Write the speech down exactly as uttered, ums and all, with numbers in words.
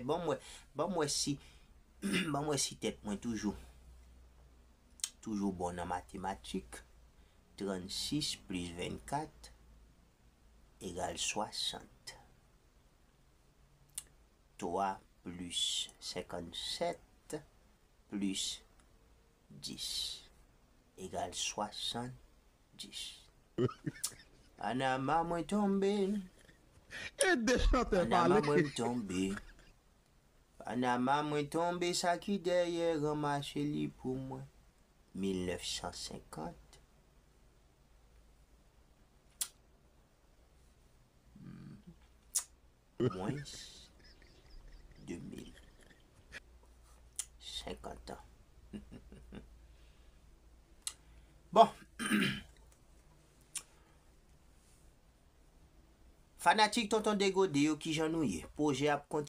Ban m wè, ban m wè si, ban m wè si tèt mwen toujou, toujou bon nan matematik. Trannsis plis vennkat egal swasant. Twa plis senkannsèt plis dis egal swasanndis. Panama mwen tonbe. Ede chantè Panama pale. Mwen tonbe. Panama mwen tonbe, sa ki dèyè ranmase li pou mwen. Mil nèf san senkant. Mwens de mil. Senkant an. Bon. Fanatik Tonton Degode yo, kijan nou ye? Pwojè ap kontinye.